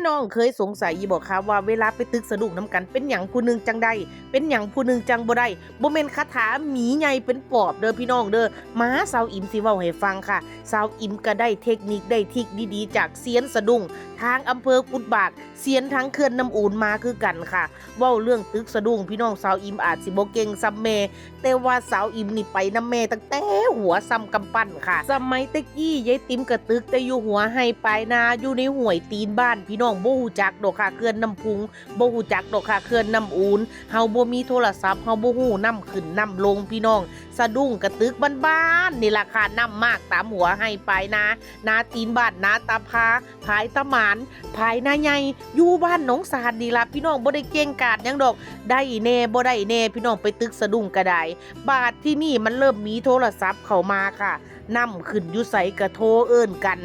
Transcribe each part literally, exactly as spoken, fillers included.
น้องเคยสงสัยอยู่บ่คะว่าเวลาไปตึกสะดุ้งนำกัน เป็นหยังผู้หนึ่งจังได้ เป็นหยังผู้หนึ่งจังบ่ได้ บ่แม่นคาถาหมีใหญ่เป็นปอบเด้อพี่น้องเด้อ มาสาวอิ๋มสิเว้าให้ฟังค่ะ สาวอิ๋มก็ได้เทคนิคได้ทริคดีๆ จากเซียนสะดุ้งทางอำเภอกุดบาก เซียนทางเขื่อนน้ำอูนมาคือกันค่ะ เว้าเรื่องตึกสะดุ้งพี่น้อง สาวอิ๋มอาจสิบ่เก่งส่ำแม่ แต่ว่าสาวอิ๋มนี่ไปนำแม่ตั้งแต่หัวส่ำกำปั้นค่ะ สมัยแต่กี้ยายติ๋มกะตึกแต่อยู่หัวไฮ่ปลายนา อยู่ในห้วยตีนบ้านพี่น้อง บ่ฮู้จักดอกค่ะเขื่อนน้ำพุง บ่ฮู้จักดอกค่ะเขื่อนน้ำอูน เฮาบ่มีโทรศัพท์ เฮาบ่ฮู้น้ำขึ้นน้ำลงพี่น้อง สะดุ้งกะตึกบ้านๆนี่ล่ะค่ะ น้ำมากตามหัวไฮ่ปลายนา นาตีนบ้าน นาตาพา ผายตะหมาน ผายนาใหญ่ อยู่บ้านหนองสาดนี่ล่ะพี่น้อง บ่ได้เก่งกาจหยังดอก ได้แน่บ่ได้แน่พี่น้อง ไปตึกสะดุ้งก็ได้ บาดที่นี่มันเริ่มมีโทรศัพท์เข้ามาค่ะ น้ำขึ้นอยู่ไสกะโทรเอิ้นกัน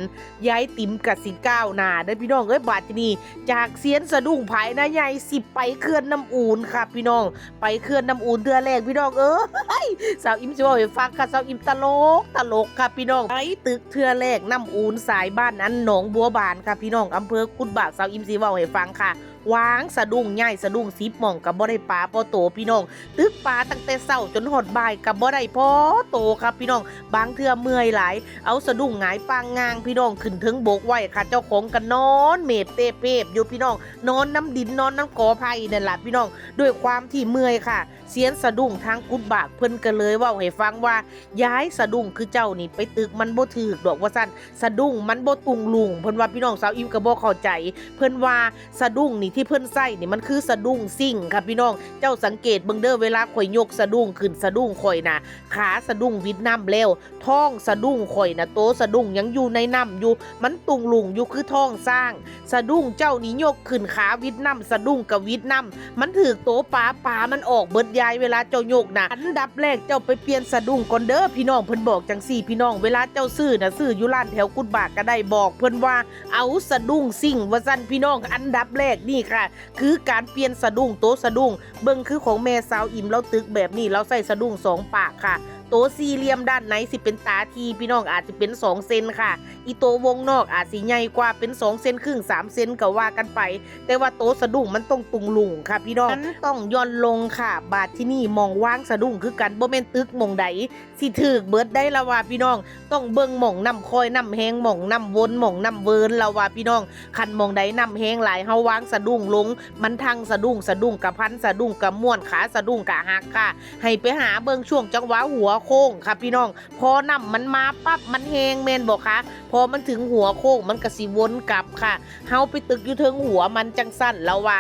ยายติ๋มกะสิก้าวหน้าเด้อพี่น้องเอ้ย บาดที่นี่จากเซียนสะดุ้งผายนาใหญ่สิไปเขื่อนน้ำอูนค่ะพี่น้อง ไปเขื่อนน้ำอูนเทื่อแรกพี่น้องเอ้ย สาวอิ๋มสิเว้าให้ฟังค่ะ สาวอิ๋มตลกตลกค่ะพี่น้อง ไปตึกเทื่อแรกน้ำอูนสายบ้านอันหนองบัวบานค่ะพี่น้อง อำเภอกุดบาก สาวอิ๋มสิเว้าให้ฟังค่ะ วางสะดุ้ง ย้ายสะดุ้งสิบหม่องกะบ่ได้ปาพอโตพี่น้อง ตึกปาตั้งแต่เช้าจนฮอดบ่ายกะบ่ได้พอโตค่ะพี่น้อง บางเทื่อเมื่อยหลาย เอาสะดุ้งหงายปางงางพี่น้อง ขึ้นเทิงบกไว้ค่ะ เจ้าของกะนอนเมบเตบเพบอยู่พี่น้อง นอนนำดิน นอนนำกอไผ่นั่นล่ะพี่น้อง ด้วยความที่เมื่อยค่ะ เซียนสะดุ้งทางกุดบากเพิ่นกะเลยเว้าให้ฟังว่า ยายสะดุ้งคือเจ้านี่ไปตึกมันบ่ถืกดอกว่าซั่น สะดุ้งมันบ่ตุงลุง เพิ่นว่าพี่น้อง สาวอิ๋มกะบ่เข้าใจ เพิ่นว่าสะดุ้งนี่ที่เพิ่นใช้นี่มันคือสะดุ้งซิ่งค่ะพี่น้อง เจ้าสังเกตเบิ่งเด้อ เวลาข่อยยกสะดุ้งขึ้น สะดุ้งข่อยน่ะ ขาสะดุ้งวิดน้ำแล้ว ท้องสะดุ้งข่อยน่ะ โตสะดุ้งยังอยู่ในน้ำอยู่ มันตุงลุงอยู่คือท้องช้าง สะดุ้งเจ้านี่ยกขึ้นขาวิดน้ำ สะดุ้งกะวิดน้ำ มันถืกโตปา ปามันออกเบิดยาย เวลาเจ้ายกน่ะ อันดับแรกเจ้าไปเปลี่ยนสะดุ้งก่อนเด้อพี่น้อง เพิ่นบอกจังซี่พี่น้อง เวลาเจ้าซื้อน่ะ ซื้ออยู่ร้านแถวกุดบากกะได้ บอกเพิ่นว่าเอาสะดุ้งซิ่งว่าซั่นพี่น้อง อันดับแรกนี่ค่ะ คือการเปลี่ยนสะดุ้ง โตสะดุ้ง เบิ่งคือของแม่สาวอิ๋ม ลาวตึกแบบนี้ ลาวใช้สะดุ้งสองปากค่ะ โตสี่เหลี่ยมด้านในสิเป็นตาทีพี่น้อง อาจสิเป็นสองเซนค่ะ อีโตวงนอกอาจสิใหญ่กว่า เป็นสองเซนครึ่ง สามเซนกะว่ากันไป แต่ว่าโตสะดุ้งมันต้องตุงลุงค่ะพี่น้อง มันต้องหย่อนลงค่ะ บาดที่นี่หม่องวางสะดุ้งคือกัน บ่แม่นตึกหม่องใดสิถืกเบิดได้ละว่าพี่น้อง ต้องเบิ่งหม่องน้ำค่อยน้ำแฮง หม่องน้ำวน หม่องน้ำเวินละว่าพี่น้อง คันหม่องใดน้ำแฮงหลาย เฮาวางสะดุ้งลง มันทั้งสะดุ้ง สะดุ้งกะพัน สะดุ้งกะม้วน ขาสะดุ้งกะหักค่ะ ให้ไปหาเบิ่งช่วงจังหวะหัวโค้งค่ะพี่น้อง พอน้ำมันมาปั๊บมันแฮงแม่นบ่คะ พอมันถึงหัวโค้งมันกะสิวนกลับค่ะ เฮาไปตึกอยู่เทิงหัวมันจังซั่นละว่า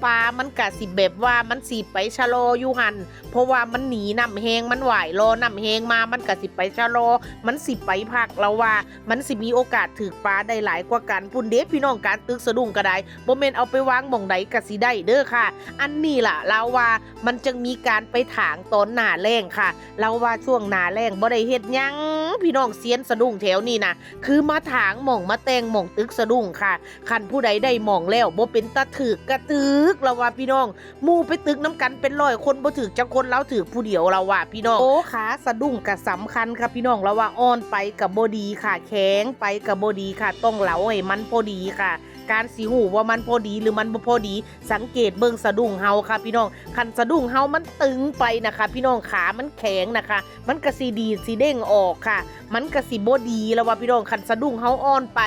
ปามันกะสิแบบว่ามันสิไปชะลออยู่หั่น เพราะว่ามันหนีน้ำแฮง มันว่ายรอน้ำแฮงมา มันกะสิไปชะลอ มันสิไปพักละว่า มันสิมีโอกาสถืกปาได้หลายกว่ากันพุ้นเด้พี่น้อง การตึกสะดุ้งกะได้ บ่แม่นเอาไปวางหม่องใดกะสิได้เด้อค่ะ อันนี้ล่ะลาวว่ามันจั่งมีการไปถางตอนหน้าแล้งค่ะ ลาวว่าช่วงหน้าแล้งบ่ได้เฮ็ดหยัง พี่น้อง เซียนสะดุ้งแถวนี้น่ะ คือมาถางหม่องมาแต่งหม่องตึกสะดุ้งค่ะ คันผู้ใดได้หม่องแล้วบ่เป็นตาถืกกะถืก ลาวว่าพี่น้อง หมู่ไปตึกนำกันเป็นร้อยคน บ่ถืกจักคน ลาวถืกผู้เดียว ลาวว่าพี่น้อง โตขาสะดุ้งกะสำคัญค่ะพี่น้อง ลาวว่าอ่อนไปกะบ่ดีค่ะ แข็งไปกะบ่ดีค่ะ ต้องเหลาให้มันพอดีค่ะ การสิฮู้ว่ามันพอดีหรือมันบ่พอดี สังเกตเบิ่งสะดุ้งเฮาค่ะพี่น้อง คันสะดุ้งเฮามันตึงไปนะคะพี่น้อง ขามันแข็งนะคะ มันกะสิดีดสิเด้งออกค่ะ มันกะสิบ่ดี ลาวว่าพี่น้อง คันสะดุ้งเฮาอ่อนไป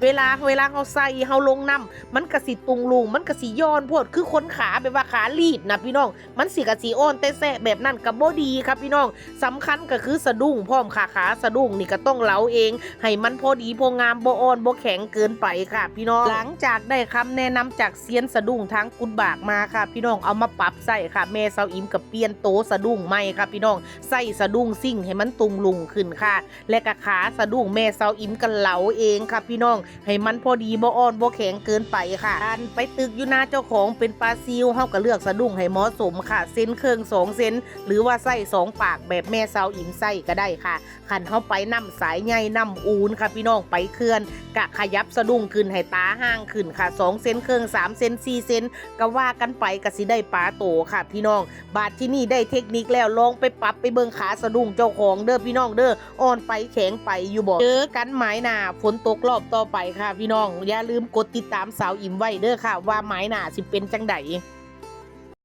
เวลา เวลาเฮาใส่เฮาลงน้ำ มันกะสิตุงลุง มันกะสิหย่อนโพด คือคนขาแบบว่าขาลีบน่ะพี่น้อง มันสิกะสิอ่อนแต๊แซะแบบนั้นกะบ่ดีค่ะพี่น้อง สำคัญกะคือสะดุ้งพร้อมค่ะ ขาสะดุ้งนี่กะต้องเหลาเอง ให้มันพอดีพองาม บ่อ่อนบ่แข็งเกินไปค่ะพี่น้อง หลังจากได้คำแนะนำจากเซียนสะดุ้งทางกุดบากมาค่ะพี่น้อง เอามาปรับใช้ค่ะ แม่สาวอิ๋มกะเปลี่ยนโตสะดุ้งใหม่ค่ะพี่น้อง ใส่สะดุ้งซิ่งให้มันตุงลุงขึ้นค่ะ และกะขาสะดุ้งแม่สาวอิ๋มกะเหลาเองค่ะพี่น้อง ให้มันพอดี บ่อ่อนบ่แข็งเกินไปค่ะ คันไปตึกอยู่นาเจ้าของเป็นปลาซิว เฮากะเลือกสะดุ้งให้เหมาะสมค่ะ เซนเคิ่ง สองเซน หรือว่าใส่สองปากแบบแม่สาวอิ๋มใส่กะได้ค่ะ คันเฮาไปน้ำสายใหญ่น้ำอูนค่ะพี่น้อง ไปเขื่อน กะขยับสะดุ้งขึ้นให้ตา ย่างขึ้นค่ะ สองเซนครึ่ง สามเซน สี่เซน ก็ว่ากันไป ก็สิได้ปลาโตค่ะพี่น้อง บาดที่นี่ได้เทคนิคแล้ว ลองไปปรับไปเบิ่งขาสะดุ้งเจ้าของเด้อพี่น้องเด้อ อ่อนไปแข็งไปอยู่บ่ เจอกันหมายหน้า ฝนตกรอบต่อไปค่ะพี่น้อง อย่าลืมกดติดตามสาวอิ๋มไว้เด้อค่ะ ว่าหมายหน้าสิเป็นจังใด